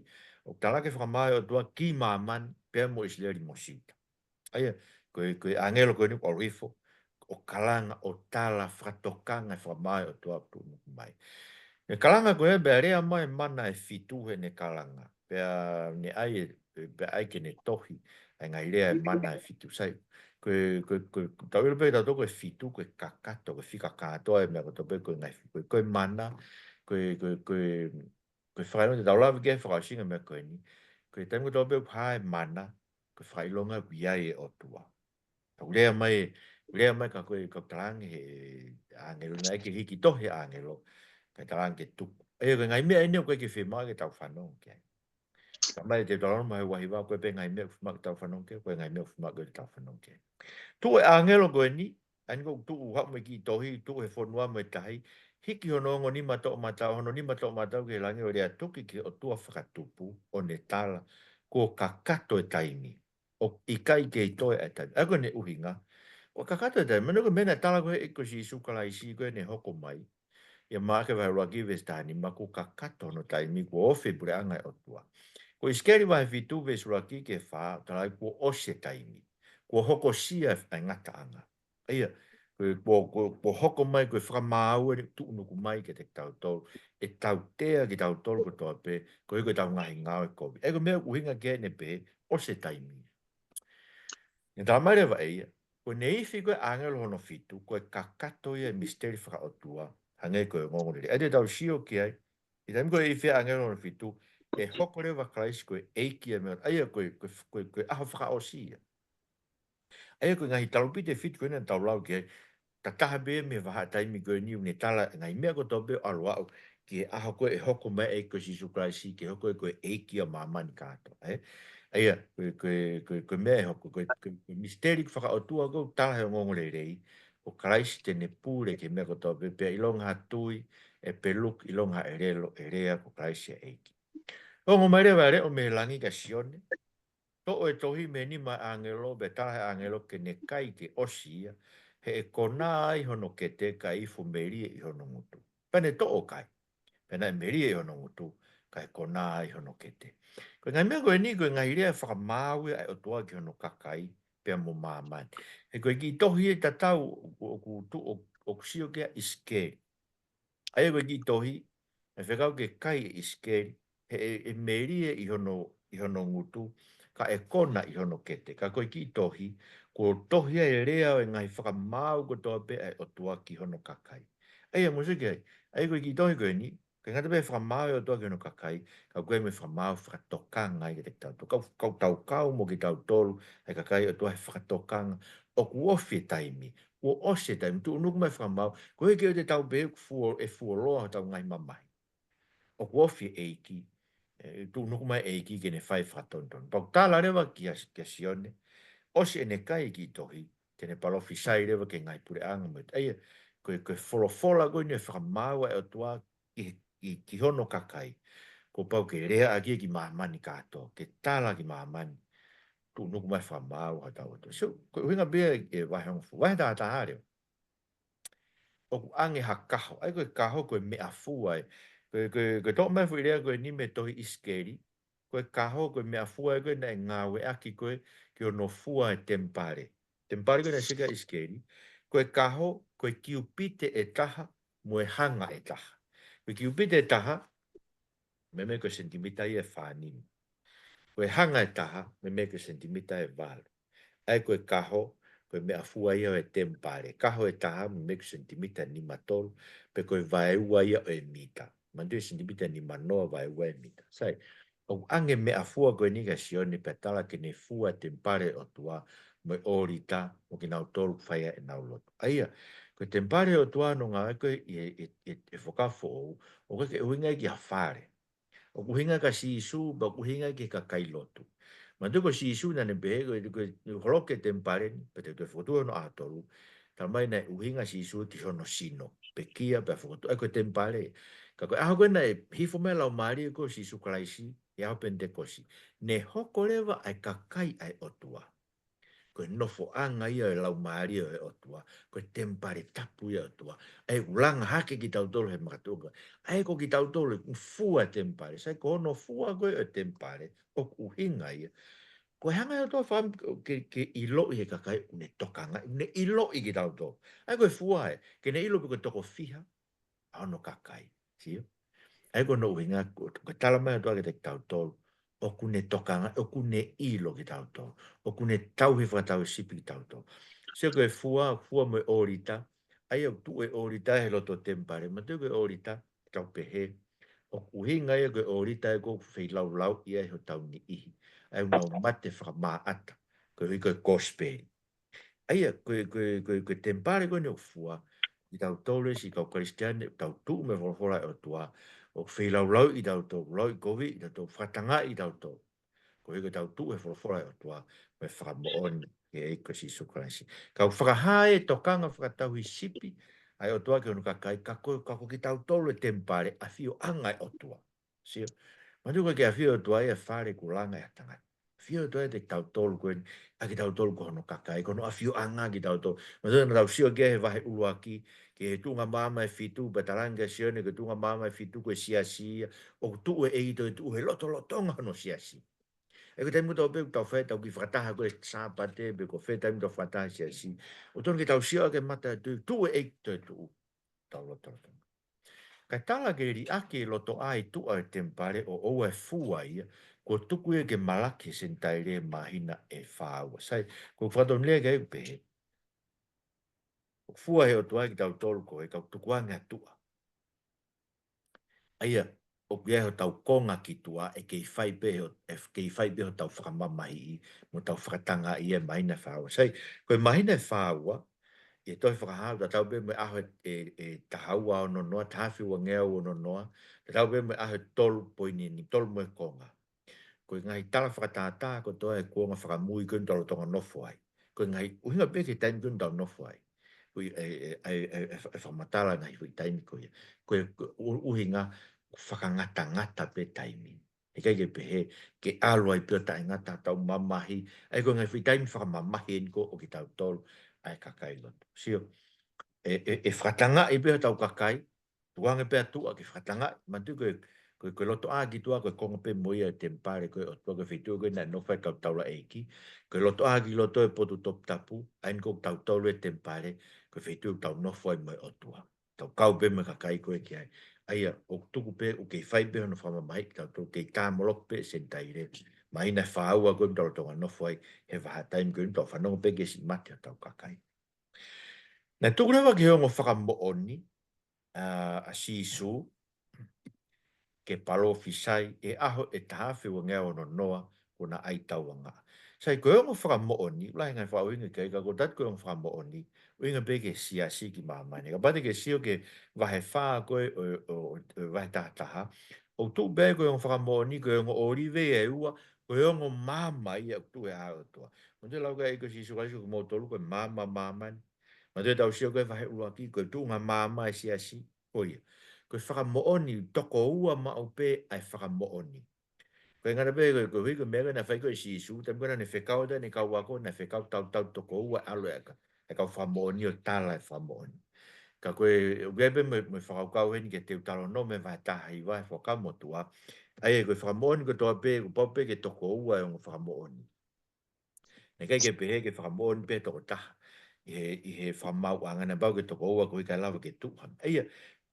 ʻoku talaki e fakamaau ʻa e ʻOtua ki māmani pea mo ʻIsileli mo Siuta. ʻA ia, ko e, ko e ʻāngelo ko eni ʻoku ʻalu hifo, ʻo kalanga, ʻo tala fakatokanga e fakamaau ʻa e ʻOtua ʻoku tuʻunuku mai. Ne kalanga ko ē, pea lea mai e mana ʻe fitu heʻene kalanga. Pea ne ʻai e, pea ʻai ke ne tohi ʻa e ngaahi lea e mana ʻe fitu. Sai, ko e, ko e, ko e, tau ʻilo pē kitautolu ko e fitu, ko e kakato, ko e fika kātoa e meʻa kotoa pē ko e ngaahi, ko e, ko e mana, ko e, ko e, ko e, ko e fakaino te tau lave ki he fakaʻosinga meʻa ko eni. Ko e taimi kotoa pē ʻoku hā e mana, ko e fakaʻilonga ʻoku ʻi ai e ʻOtua. Tau lea mai, Lea mai ka ko e kau talaange he ʻāngelo, naʻe ʻikai ke hiki tohi ʻāngelo, ka talaange ke tuku. ʻA ia ko e ngaahi meʻa eni ʻoku ʻikai ke fiemaʻu ke tau fanongo ki ai. Ka mai te tau lau mai he uahiva, ko e pē ngaahi meʻa ʻoku fiemaʻu ke tau fanongo ki ai, ko e ngaahi meʻa ʻoku fiemaʻu ke tau fanongo ki ai. Tuʻu e ʻāngelo ko eni, ʻa eni ʻoku tuʻu haʻu mo e kiʻi tohi, tuʻu he fonua mo e tahi, hiki hono ongo nima toʻomataʻu, hono nima toʻomataʻu ki he langi ʻo lea tuki ki he ʻOtua Fakatupu, ʻo ne tala, kuo kakato e taimi. ʻOku ʻikai kei toe ʻa e taimi. ʻA ia ko ʻene ʻuhinga, kuo kakato e taimi. Manatuʻi ko e meʻa naʻe tala ko ē ʻe he ʻEiki ko Sīsū Kalaisi ko ʻene hoko mai. ʻIa Maʻake vahe ʻuluaki veesi taha nima, kuo kakato hono taimi, kuo ofi e puleʻanga ʻo e ʻOtua. Ko ʻIsikeli vahe fitu veesi ʻuluaki ki he fā, tala ai kuo ʻosi e taimi. Kuo hokosia e ngataʻanga. ʻA ia, ko e, kuo, kuo, kuo hoko mai, ko e fakamaau eni ʻoku tuʻunuku mai kiate kitautolu, ʻe tautea kitautolu kotoa pē, koeʻuhi ko ʻetau ngaahi ngāue kovi. ʻA ia ko e meʻa ʻoku ʻuhinga ki ai ʻene pehē, ʻosi e taimi. ʻE tala mai leva ʻe ia, ko ʻene ifi ko ē ʻāngelo hono fitu, ko e kakato ia e misiteli fakaʻotua, hangē ko e ongoongolelei. ʻA ia te tau sio ki ai, ʻi he taimi ko ē ifi ʻāngelo hono fitu, ʻe hoko leva Kalaisi ko e ʻEiki ʻa e meʻa, ʻa ia ko e, ko e, ko e, ko e ʻaho fakaʻosi ia. ʻA ia ko e ngaahi talupite fitu ko ē naʻa tau lau ki ai, ta taha pē mei he vahaʻa taimi ko eni ʻoku ne tala e ngaahi meʻa kotoa pē ʻo ʻalu ʻo aʻu ki he ʻaho ko ē ʻe hoko mai ai ko Sīsū Kalaisi, ke hoko ko e ʻEiki ʻo māmani kātoa, ē? ʻA ia, ko e, ko e, ko e, ko e meʻa ʻe hoko, ko e, ko e, ko e misiteli fakaʻotua ko ē ʻoku tala he ongoongolelei, ko Kalaisi te ne pule ki he meʻa kotoa pē, pea ʻilonga ha tui, ʻe peluki, ʻilonga ha ʻelelo, ʻe lea ko Kalaisi ʻa e ʻEiki. Ongo mai leva e leʻo mei he langi kia Sione, toʻo e tohi mei he nima ʻo e ʻāngelo, pea tala ʻe he ʻāngelo ke ne kai ke ʻosi ia, he ʻe konā ai hono kete kae ifo melie ʻi hono ngutu. Pea ne toʻo ʻo kai, pea naʻe melie ʻi hono ngutu, kae konā ai hono kete. Ko e ngaahi meʻa ko eni, ko e ngaahi lea fakamaau ia ʻa e ʻOtua ki hono kakai, pea mo māmani. He ko e kiʻi tohi ē tatau ʻoku, ʻoku tu-, ʻoku, ʻoku sio ki ai ʻa ʻIsikeli. ʻA ia ko e kiʻi tohi, naʻe fekau ke kai ʻe ʻIsikeli, he ʻe, ʻe melie ʻi hono, ʻi hono ngutu, kae kona ʻi hono kete. Ka ko e kiʻi tohi, kuo tohi ai e lea ʻo e ngaahi fakamaau kotoa pē ʻa e ʻOtua ki hono kakai. ʻA ia, mou sio ki ai, ʻa ia ko e kiʻi tohi ko eni, ʻikai ngata pē he fakamaau ʻa e ʻOtua ki hono kakai, ka ʻoku ʻi ai mo e fakamaau fakatokanga ia kiate kitautolu. Kau, kau tau kau mo kitautolu, ʻa e kakai ʻa e ʻOtua he fakatokanga, ʻoku ofi e taimi, kuo ʻosi e taimi, tuʻunuku mai e fakamaau, koeʻuhi ke ʻoua te tau pehē ʻoku fuo-, ʻe fuoloa hotau ngaahi mamahi. ʻOku ofi e ʻEiki, ʻe tuʻunuku mai e ʻEiki ke ne fai fakatonutonu. Pea ʻoku tala leva kia, kia Sione, ʻosi ʻene kai e kiʻi tohi, te ne palōfisai leva ki he ngaahi puleʻanga mo e, ʻa ia, ko e, ko e folofola ko eni ʻo e fakamaau ʻa e ʻOtua ki, ki, ki hono kakai. Kuo pau ke lea ʻaki ia ki māmani kātoa, ke tala ki māmani, tuʻunuku mai e fakamaau ʻa hotau ʻOtua. So, ko e ʻuhinga pē ia e vahe hongofulu, vahe taha taha leva. ʻOku ʻange ha kaho. ʻA ia ko e kaho ko e meʻafua ē. Ko e, ko e, ko e toʻo mai e foʻi lea ko eni mei he tohi ʻIsikeli. Ko e kaho ko e meʻafua ē ko ē naʻe ngāueʻaki ko ē ki hono fua e temipale. Temipale ko ē naʻe sio ki ai ʻIsikeli. Ko e kaho, ko e kiupite ʻe taha, mo e hanga ʻe taha. Ko e kiupite ʻe taha, meimei ko e senitimita ia ʻe fā nima. Ko e hanga ʻe taha, meimei ko e senitimita ʻe valu. ʻA ia ko e kaho, ko e meʻafua ia ʻo e temipale. Kaho ʻe taha, meimei ko e senitimita ʻe nima tolu, pe ko e vaeua ia ʻo e mita. Manatuʻi e senitimita ʻe nima noa vaeua e mita. Sai, ʻoku ʻange e meʻafua ko eni kia Sione pea tala ke ne fua e temipale ʻo e ʻOtua mo e ʻōlita mo kinautolu ʻoku fai ai ʻenau lotu. ʻA ia, ko e temipale ʻo e ʻOtua ʻoku ngāueʻaki ʻi he, ʻi he, ʻi he, ʻi he Fuakava Foʻou, ʻoku ʻikai ke ʻuhinga ia ki ha fale. ʻOku ʻuhinga kia Sīsū, pea ʻoku ʻuhinga ia ki he kakai lotu. Manatuʻi ko Sīsū naʻa ne pehē, ko e, ko e holoki e temipale ni, pea te u toe fokotuʻu hono ʻaho tolu. Talamai naʻe ʻuhinga ʻa Sīsū ki hono sino, pekia pea fokotuʻu, ʻa ia ko e temipale. Ka ko e ʻaho ko ē naʻe hifo mai e Laumālie ko Sīsū Kalaisi, ʻi he ʻaho Penitekosi, ne hoko leva ʻa e kakai ʻa e ʻOtua. Ko e nofoʻanga ia ʻo e Laumālie ʻo e ʻOtua, ko e temipale tapu ia ʻo e ʻOtua. ʻA ia ʻoku langa hake kitautolu he makatuʻunga. ʻA ia ko kitautolu ʻoku fua e temipale. Sai, ko hono fua ko ē ʻo e temipale, ʻoku ʻuhinga ia, ko e hanga ʻe he ʻOtua ʻo fai ke, ke ʻiloʻi ʻe he kakai ʻoku ne tokanga, ʻoku ne ʻiloʻi kitautolu. ʻA ia ko e fua ē, ke ne ʻilo pe ko e toko fiha ʻa hono kakai. Sio? ʻA ia ko hono ʻuhinga, ko, ko e talamai ʻe he ʻOtua kiate kitautolu, ʻoku ne tokanga, ʻoku ne ʻilo kitautolu, ʻoku ne tauhi fakatauhisipi kitautolu. Sio, ko e fua, fua mo e ʻōlita, ʻa ia ʻoku tuʻu e ʻōlita he loto temipale, manatuʻi ko e ʻōlita, tau pehē, ʻoku ʻuhinga ia ko e ʻōlita ē ʻoku feilaulau ia ʻi hotau niʻihi. ʻA ia ʻoku nau mate fakamāʻata, koeʻuhi ko e kosipeli. ʻA ia, ko e, ko e, ko e, ko e temipale ko eni ʻoku fua, ʻi tautolu e siʻi kau Kalisitiane, tau tuʻu mei he folofola ʻa e ʻOtua, ʻoku feilaulauʻi tautolu, lauʻikoviʻi tautolu, fakatangaʻi tautolu. Koeʻuhi ko ʻetau tuʻu he folofola ʻa e ʻOtua, mo e fakamoʻoni ki he ʻEiki ko Sīsū Kalaisi. Ka ʻoku fakahā e tokanga fakatauhisipi ʻa e ʻOtua ki hono kakai, ka ko, ka ko kitautolu e temipale, ʻafioʻanga ʻo e ʻOtua. Sio. Manatuʻi ʻoku ʻikai ke ʻafio e ʻOtua ia he fale ʻoku langa ʻe ha tangata. ʻAfio e ʻOtua ia ʻiate kitautolu ko eni, ʻa kitautolu ko hono kakai, ko hono ʻafioʻanga kitautolu. Manatuʻi naʻa tau sio ki he vahe ʻuluaki, ki he tuʻunga maama ʻe fitu, pea talaange kia Sione, ki he tuʻunga maama ʻe fitu, ko e siasi ia, ʻoku tuʻu e ʻEiki ʻo tuʻu he lotolotonga hono siasi. ʻA ia ko e taimi kotoa pē ʻoku tau fai ʻetau kiʻi fakataha ko e Sāpate, pe ko fē taimi ʻoku tau fakataha he siasi, ʻoku totonu ke tau sio ʻaki e mata ʻo e tui, tuʻu e ʻEiki ʻo tuʻu ʻi hotau lotolotonga. Kae tala ke liʻaki e lotoʻā ʻi tuʻa e temipale ʻo ʻoua ʻe fua ia, kuo tuku ia ke malaki he Senitaile he māhina ʻe fā ua. Sai, ko e fakatonulea ke ai pē. ʻOku fua he ʻOtua kitautolu ko e kau tukuange ʻa tuʻa. ʻA ia, ʻoku ʻi ai hotau konga ki tuʻa, ʻe kei fai pē ho-, ʻe kei fai pē hotau fakamamahiʻi, mo hotau fakatangaʻi ʻi he māhina ʻe fā ua. Sai, ko e māhina ʻe fā ua, ʻi he tohi Fakahā, tatau pē mo e ʻaho ʻe, ʻe, ʻe taha ua ono noa, taha afe ua ngeau ono noa, tatau pē mo e ʻaho ʻe tolu poini ni, tolu mo e konga. Ko e ngaahi tala fakatātā kotoa e kuonga fakamui ko eni ʻoku tau lolotonga nofo ai. Ko e ngaahi ʻuhinga pē ki he taimi ko eni ʻoku tau nofo ai. Ko e, e, e, e, e, e fakamatala ngaahi foʻi taimi ko ia. Ko e, ko e ʻu-, ʻuhinga fakangatangata pē taimi. ʻIkai ke pehē, ke ʻalu ai pē ʻo taʻengata hotau mamahi. ʻA ia ko e ngaahi foʻi taimi fakamamahi eni ko ē ʻo kitautolu ʻa e kakai lotu. Sio, e, e, ʻe fakatangaʻi pē hotau kakai, tukuange pē ʻa tuʻa ke fakatangaʻi, manatuʻi ko e, ko e, ko e lotoʻā ki tuʻa, ko e konga pē mo ia e temipale, ko e ʻOtua ko e feituʻu ko ē naʻe nofo ai e kau taulaʻeiki, ko e lotoʻā ki loto e potu toputapu, ʻa eni ko kitautolu e temipale, ko e feituʻu ʻoku tau nofo ai mo e ʻOtua. Tau kau pē mo e kakai ko ē ki ai. ʻA ia, ʻoku tuku pē, ʻoku kei fai pē hono fakamamahiʻi kitautolu, kei tāmoloki pē e Senitaile. Māhina ʻe fā ua ko eni ʻoku tau lolotonga nofo ai, he vahaʻa taimi ko eni ʻoku tau fanongo pē ki he siʻi mate hotau kakai. Naʻe tuku leva ki he ongo fakamoʻoni, ʻa, ʻa Sīsū, ke palōfisai ʻi he ʻaho ʻe taha afe ua ngeau ono noa, kuo na ʻai tauangaʻa. Sai, ko e ongo fakamoʻoni, ʻoku lahi e ngaahi fakaʻuhinga ki ai, ka ko ʻeku tala ko e ongo fakamoʻoni, ʻuhinga pē ki he siasi ki māmani. Kapau te ke sio ki he vahe fā ko ē ʻo, ʻo, ʻo, ʻo e vahe taha taha, ʻoku tuʻu pē ko e ongo fakamoʻoni, ko e ongo ʻōlive ʻe ua, ko e ongo maama ia ʻoku tuʻu he ʻao ʻo e ʻOtua. Manatuʻi e lau ko ē ʻa e ʻEiki ko Sīsū Kalaisi, ko kimoutolu ko e maama ʻo māmani. Manatuʻi naʻa tau sio ko ē he vahe ʻuluaki, ko e tuʻunga maama e siasi, ko ia. Ko e fakamoʻoni, toko ua maʻu pē ʻa e fakamoʻoni. Ko e ngata pē, ko e, koeʻuhi ko e meʻa ko ē naʻe fai ko ē ʻe Sīsū, taimi ko ē naʻa ne fekau atu ʻene kau ako, naʻe fekau tautau toko ua ʻalu e aka, e kau fakamoʻoni ʻo tala e fakamoʻoni. Ka ko e, ʻoku ʻi ai pē mo e, mo e fakakaukau heni ki he Teutalōnome vahe taha hiva he Fuakava Motuʻa. ʻA ia, ko e fakamoʻoni kotoa pē, kuo pau pē ke toko ua e ongo fakamoʻoni. Naʻe ʻikai ke pehē ke fakamoʻoni pē toko taha ʻi he, ʻi he fakamaauʻanga, naʻe pau ke toko ua koeʻuhi kae lava ke tuʻu hano. ʻA ia,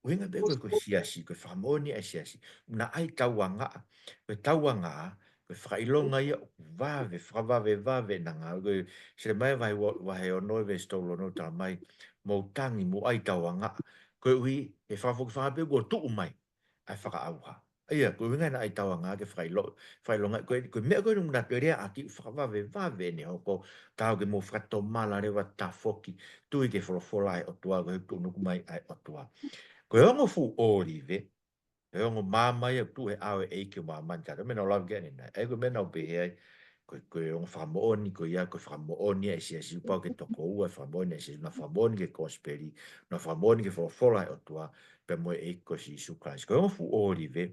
ʻuhinga pē ko e, ko e siasi, ko e fakamoʻoni ʻa e siasi. Naʻe ʻai tauangaʻa, ko e tauangaʻa, ko e fakaʻilonga ia ʻoku vave, fakavavevave ʻena ngāue, ko e Selemaia vahe ua, vahe ono veesi tolu ono, talamai, mou tangi, mou ʻai tauangaʻa. Koeʻuhi, ʻe fakafokifā pē kuo tuʻu mai ʻa e fakaʻauha. ʻA ia, ko e ʻuhinga naʻe ʻai tauangaʻa ke fakaʻilo-, fakaʻilonga, ko e, ko e meʻa ko ē naʻa ne lea ʻaki ʻoku fakavavevave ʻene hoko, taau ke mou fakatomala leva, tafoki, tui ki he folofola ʻa e ʻOtua, ko e tuʻunuku mai ʻa e ʻOtua. Ko e ongo fuʻu ʻōlive, ko e ongo maama ia ʻoku tuʻu he ʻao ʻo e ʻEiki ʻo māmani, ka ko e meʻa naʻa ku lave ki ai ʻanenai. ʻA ia ko e meʻa naʻa ku pehē ai, ko e, ko e ongo fakamoʻoni, ko ia, ko e fakamoʻoni ʻa e siasi, kuo pau ke toko ua e fakamoʻoni ʻa e siasi, naʻa nau fakamoʻoni ki he kosipeli, naʻa nau fakamoʻoni ki he folofola ʻa e ʻOtua, pea mo e ʻEiki ko Sīsū Kalaisi. Ko e ongo fuʻu ʻōlive,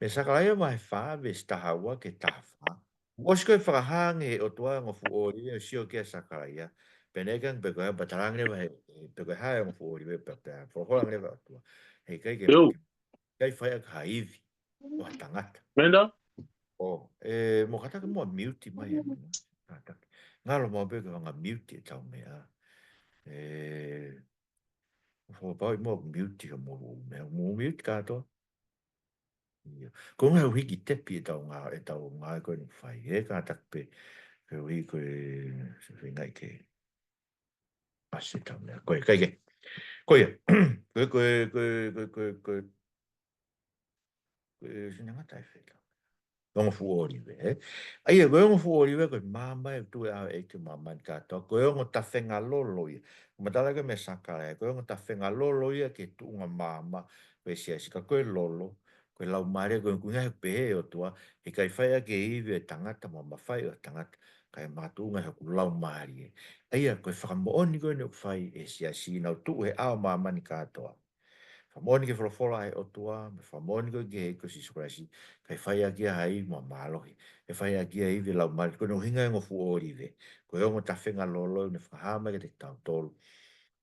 mei Sakalaia vahe fā, veesi taha ua ki he taha fā. ʻOsi ko ē fakahā ange ʻe he ʻOtua e ongo fuʻu ʻōlive, ʻo sio ki ai ʻa Sakalaia. Pea ne ʻeke ange pe ko e hā, pea talaange leva ʻe he, pe ko e hā e ongo fuʻu ʻōlive, pea, pea folofola ange leva ʻOtua. Heʻikai ke, ʻikai fai ʻaki ha ivi ʻo ha tangata. Menda? ʻŌ, ʻe, mou kātaki muʻa mute mai ē. Kātaki. Ngalo maʻu pē ke fanga mute ʻetau meʻa. ʻE, fakapapauʻi muʻa mute ka mou, mou mute kātoa. ʻIo. Ko e ngaahi ʻuhiki tepi ʻetau ngā-, ʻetau ngāue ko eni ʻoku fai. ʻE kātaki pē. Ko e ʻuhi ko e, se feingaʻi ke ʻasi ʻetau meʻa. Ko ia, kae kehe. Ko ia. Ko e, ko e, ko e, ko e, ko e, ko e, ko e, sina ngata e fela. Ongo fuʻu ʻōlive, ē? ʻA ia, ko e ongo fuʻu ʻōlive, ko e maama ia ʻoku tuʻu ai e ʻEiki ki māmani kātoa, ko e ongo tafenga lolo ia. Matala ko e meʻa Sakalaia, ko e ongo tafenga lolo ia ki he tuʻunga maama, ko e siasi ka ko e lolo, ko e laumālie, ko e kuinga he pehē ʻe he ʻOtua, he ʻikai fai ʻaki e ivi ʻo e tangata, mo e mafai ʻo e tangata, kae makatuʻunga ʻi hoku laumālie. ʻA ia, ko e fakamoʻoni ko eni ʻoku fai ʻe he siasi, nau tuʻu he ʻao māmani kātoa. Fakamoʻoni ki he folofola ʻa e ʻOtua, mo e fakamoʻoni ko ē ki he ʻEiki ko Sīsū Kalaisi, ʻikai fai ʻaki ia ha ivi mo e mālohi. ʻIkai fai ʻaki ia ha ivi ʻo e laumālie, ko hono ʻuhinga e ongo fuʻu ʻōlive. Ko e ongo tafenga lolo, ne fakahā mai kiate kitautolu.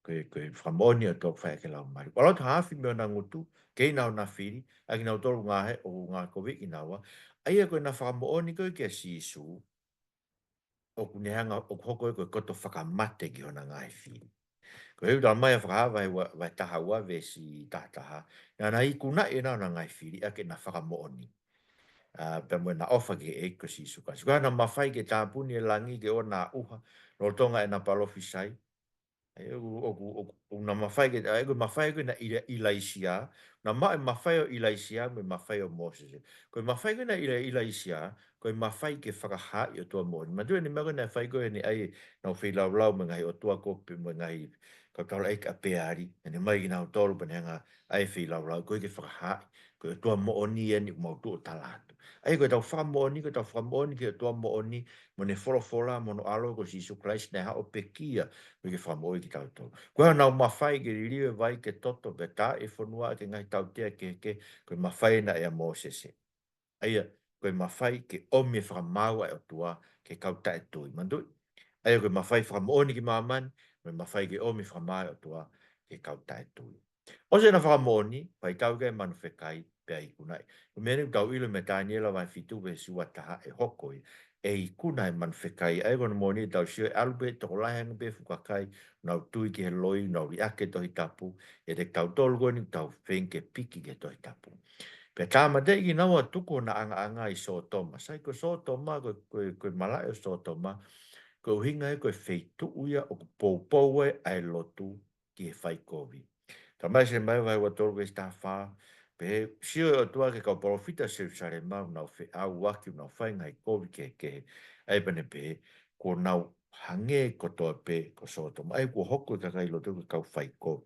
Ko e, ko e fakamoʻoni ʻa e ʻOtua ʻoku fai ʻaki e laumālie. ʻAlu atu ha afi mei hona ngutu, kei na hona fili, ʻa kinautolu ngaahi, ʻoku ngaahi kovi kinaua. ʻA ia ko ʻena fakamoʻoni ko ē kia Sīsū, ʻoku ne hanga, ʻoku hoko ia ko e koto fakamate ki hona ngaahi fili. Ko e ʻuhinga mai ʻa Fakahā vahe ua, vahe taha ua veesi taha taha. Naʻa na ikunaʻi ʻe na hona ngaahi fili ʻaki ʻena fakamoʻoni. ʻA, pea mo ʻena ʻofa ki he ʻEiki ko Sīsū Kalaisi. Ko ʻena mafai ke tāpuni e langi ke ʻoua naʻa ʻuha, lolotonga ʻena palōfisai. ʻA ia, ʻoku, ʻoku, ʻoku, ʻoku na mafai ke, ʻa ia, ko e mafai ko ē ʻa ʻIla-, ʻIlaisiā, na maʻu e mafai ʻo ʻIlaisiā, mo e mafai ʻo Mōsese. Ko e mafai ko ē ʻa ʻIla-, ʻIlaisiā, ko e mafai ke fakahaaʻi ʻOtua moʻoni. Manatuʻi ʻene meʻa ko ē naʻe fai ko ē ʻene ʻai ʻenau feilaulau mo e ngaahi ʻotua kope mo e ngaahi kau taulaʻeiki ʻa Peali. ʻEne ʻomai kinautolu pea ne hanga ʻai e feilaulau ko ē ke fakahaaʻi ko e ʻOtua moʻoni eni ʻoku mau tuʻu ʻo tala atu. ʻA ia ko ʻetau fakamoʻoni, ko ʻetau fakamoʻoni ki he ʻOtua moʻoni, mo ʻene folofola, mo hono ʻAlo ko Sīsū Kalaisi naʻe haʻu ʻo pekia, ko e ke fakamoʻui kitautolu. Ko ʻenau mafai ke liliu e vai ki he toto, pea tā e fonua ki he ngaahi tautea kehekehe, ko e mafai ena ʻa Mōsese. ʻA ia, ko e mafai ke ʻomi e fakamaau ʻa e ʻOtua ki he kau taʻetui. Manatuʻi, ʻa ia ko e mafai fakamoʻoni ki māmani, mo e mafai ke ʻomi e fakamaau ʻa e ʻOtua ki he kau taʻetui. ʻOsi ʻena fakamoʻoni, fai tau ki ai e manu fekai, pea ikunaʻi. Ko e meʻa eni ʻoku tau ʻilo mei Taniela vahe fitu veesi ua taha ʻe hoko ia, ʻe ikuna e manu fekai. ʻA ia ko hono moʻoni ʻoku tau sio ʻe ʻalu pē tokolahi ange pē fuʻu kakai, nau tui ki he loi, nau liʻaki e Tohi Tapu, ʻiate kitautolu ko eni ʻoku tau feinga ke piki ki he Tohi Tapu. Pea tāmateʻi kinaua ʻo tuku hona ʻangaʻanga ʻi Sōtoma. Sai ko Sōtoma, ko, ko, ko e malaʻe ʻo Sōtoma, ko e ʻuhinga ia ko e feituʻu ia ʻoku poupou ai ʻa e lotu ki he fai kovi. Talamai ʻe Selemaia vahe ua tolu veesi taha fā, pehē, sio e ʻOtua ki he kau palōfita ʻo Selusalema, ʻoku nau feʻauaki, ʻoku nau fai e ngaahi kovi kehekehe. ʻA ia pea ne pehē, kuo nau hangē kotoa pē ko Sōtoma. ʻA ia kuo hoko e kakai lotu ko e kau fai kovi.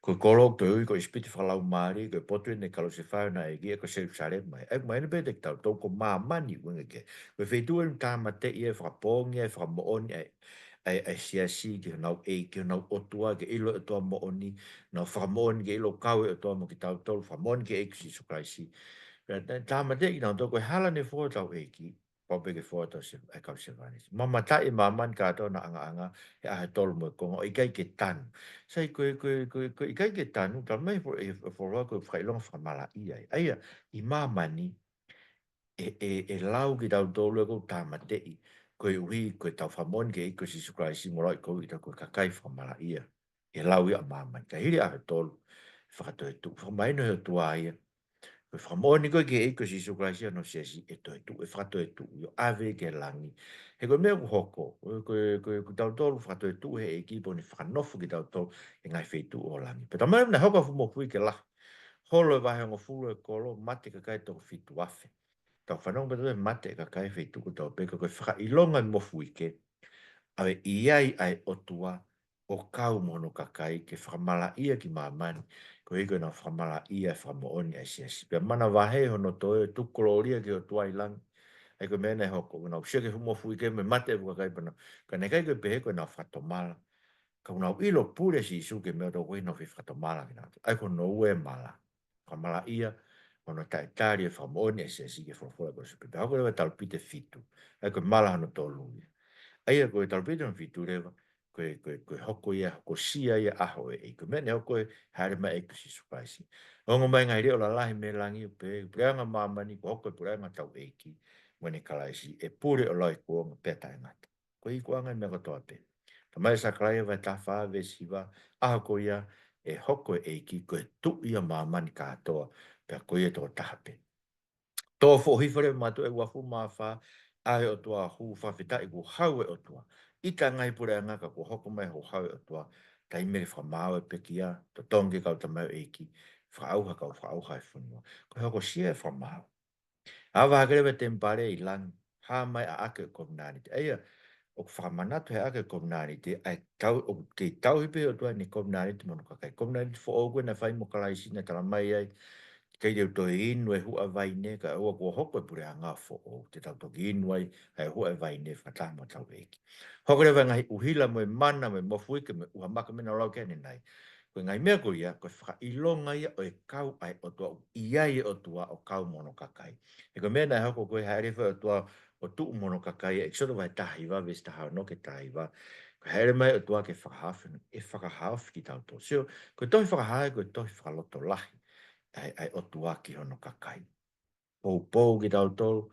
Ko e kolo ʻoku toe ui ko ʻIsipite fakalaumālie, ko e potu eni naʻe kalusefai hono ʻEiki, ʻa ia ko Selusalema. ʻA ia ʻoku mahino pē kiate kitautolu ko māmani ʻoku ʻuhinga ki ai. Ko e feituʻu eni ʻoku tāmateʻi ai, fakapoongi ai, fakamoʻoni ai, ʻa e, ʻa e siasi ki honau ʻEiki, ki honau ʻOtua, ke ʻilo e ʻOtua moʻoni, nau fakamoʻoni ke ʻilo ʻoku kau e ʻOtua mo kitautolu, fakamoʻoni ki he ʻEiki ko Sīsū Kalaisi. Pea tā-, tāmateʻi kinautolu, ko e hala ne foaki ʻe hotau ʻEiki, pau pē ke foaki ʻe he se-, ʻe he kau sevānisi. Mamataʻi e māmani kātoa hona ʻangaʻanga, he ʻaho ʻe tolu mo e konga, ʻo ʻikai ke tanu. Sai ko e, ko e, ko e, ko e ʻikai ke tanu, talamai fo-, e, e folofola ko e fakaʻilonga fakamalaʻia ia. ʻA ia, ʻi māmani, ʻe, ʻe, ʻe lau kitautolu ia ʻoku tāmateʻi, koeʻuhi ko ʻetau fakamoʻoni ki he ʻEiki ko Sīsū Kalaisi mo lauʻikovi kitautolu ko e kakai fakamalaʻia. ʻE lau ia ʻa māmani. Ka hili ʻaho ʻe tolu, fakatoetuʻu, fakamahino ʻe he ʻOtua ia. Ko e fakamoʻoni ko ē ki he ʻEiki ko Sīsū Kalaisi mo hono siasi ʻe toetuʻu, ʻe fakatoetuʻu, ʻio ʻave ki he langi. He ko e meʻa ʻoku hoko, ko e, ko e, ko e, ko kitautolu fakatoetuʻu ʻe he ʻEiki pea ne fakanofo kitautolu he ngaahi feituʻu ʻo langi. Pea talamai naʻe hoko ʻa e fuʻu mofuike lahi. Holo e vahe hongofulu e kolo, mate kakai toko fitu afe. Tau fanongo pē tautolu he mate e kakai feituʻu kotoa pē, ka ko e fakaʻilonga e mofuike, ʻave ʻi ai ʻa e ʻOtua ʻo kau mo hono kakai ke fakamalaʻia ki māmani, koeʻuhi ko ʻenau fakamalaʻia e fakamoʻoni ʻa e siasi. Pea manavahē hono toe tuku kolōlia ki he ʻOtua ʻi langi. ʻA ia ko e meʻa naʻe hoko, ʻoku nau sio ki he fuʻu mofuike mo e mate e fuʻu kakai pea nau, ka naʻe ʻikai ko e pehē ko ʻenau fakatomala. Ka ʻoku nau ʻilo pule ʻa Sīsū ki he meʻa ʻoku tau koe nau fie fakatomala kinautolu. ʻA ia ko hono ua e mala. Fakamalaʻia, hono taʻetali e fakamoʻoni ʻa e siasi ki he folofola ko Sīsū. Pea hoko leva e talupite fitu. ʻA ia ko e mala hono tolu ia. ʻA ia ko e talupite hono fitu leva, ko e, ko e, ko e hoko ia, hokosia ia ʻaho e ʻEiki. Ko e meʻa naʻe hoko ʻi he hāʻele mai e ʻEiki ko Sīsū Kalaisi. Ongo mai e ngaahi leʻo lalahi mei langi ʻo pehē, puleʻanga māmani, kuo hoko e puleʻanga hotau ʻEiki mo ʻene Kalaisi, ʻe pule ʻo lauikuonga pea taʻengata. Ko e ikuʻanga e meʻa kotoa pē. Talamai ʻe Sakalaia vahe taha fā veesi hiva, ʻaho ko ia ʻe hoko e ʻEiki ko e Tuʻi ʻo māmani kātoa, pea ko ia toko taha pē. Tō foʻohifo leva e mātuʻa ʻe uofulu mā fā, ʻa e ʻOtua hū, fakafetaʻi kuo hau e ʻOtua. ʻIta e ngaahi puleʻanga ka kuo hoko mai e houhau e ʻOtua. Taimi ke fakamaau e pekia, totongi e kau tamaioʻeiki, fakaʻauha e kau fakaʻauha e fonua. Ko e hokosia e fakamaau. ʻAve hake leva e temipale ʻi langi, hā mai ʻa e ʻAʻake ʻo e kovinānite. ʻA ia, ʻoku fakamanatu he ʻAʻake ʻo e kovinānite, ʻa e tau, ʻoku kei tauhi pē ʻe he ʻOtua ʻene kovinānite mo hono kakai. Kovinānite foʻou ko ē naʻe fai mo Kalaisi naʻe tala mai ai, ʻikai te u toe inu e huʻa vaine, kae ʻoua kuo hoko e puleʻanga foʻou, te tau toki inu ai ʻa e huʻa vaine fakataha mo hotau ʻEiki. Hoko leva e ngaahi ʻuhila mo e mana mo e mofuike mo e ʻuha maka mo e naʻa ku lau ki ai ʻanenai. Ko e ngaahi meʻa ko ia, ko e fakaʻilonga ia ʻo e kau ʻa e ʻOtua, ʻoku ʻi ai e ʻOtua ʻo kau mo hono kakai. He ko e meʻa naʻe hoko ko ē hāʻele fai e ʻOtua ʻo tuʻu mo hono kakai, ʻEkisoto vahe taha hiva, veesi taha ono ki he taha hiva. Ko e hāʻele mai e ʻOtua ke fakahaofi, ʻe fakahaofi kitautolu. Sio, ko e tohi Fakahā, ko e tohi fakalotolahi ʻa e, ʻa e ʻOtua ki hono kakai. Poupou kitautolu,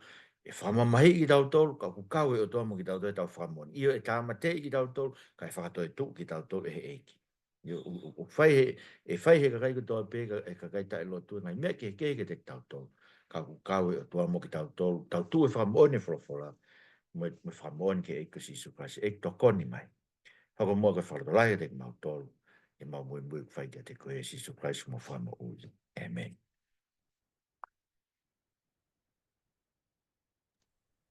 ʻe fakamamahiʻi kitautolu, ka ʻoku kau e ʻOtua mo kitautolu ʻi heʻetau fakamoʻoni. ʻIo, ʻe tāmateʻi kitautolu, kae fakatoetuʻu kitautolu ʻe he ʻEiki. ʻIo, ʻo, ʻo, ʻo fai he, ʻe fai he kakai kotoa pē, ka, ʻe kakai taʻelotu, ngaahi meʻa kehekehe kiate kitautolu. Ka ʻoku kau e ʻOtua mo kitautolu, tau tuʻu he fakamoʻoni e folofola, mo e, mo e fakamoʻoni ki he ʻEiki ko Sīsū Kalaisi, ʻEiki tokoni mai. Hoko muʻa ko e fakalotolahi kiate kimautolu, ʻemau muimui ʻoku fai kiate koe Sīsū Kalaisi homau Fakamoʻui. ʻĒmeni.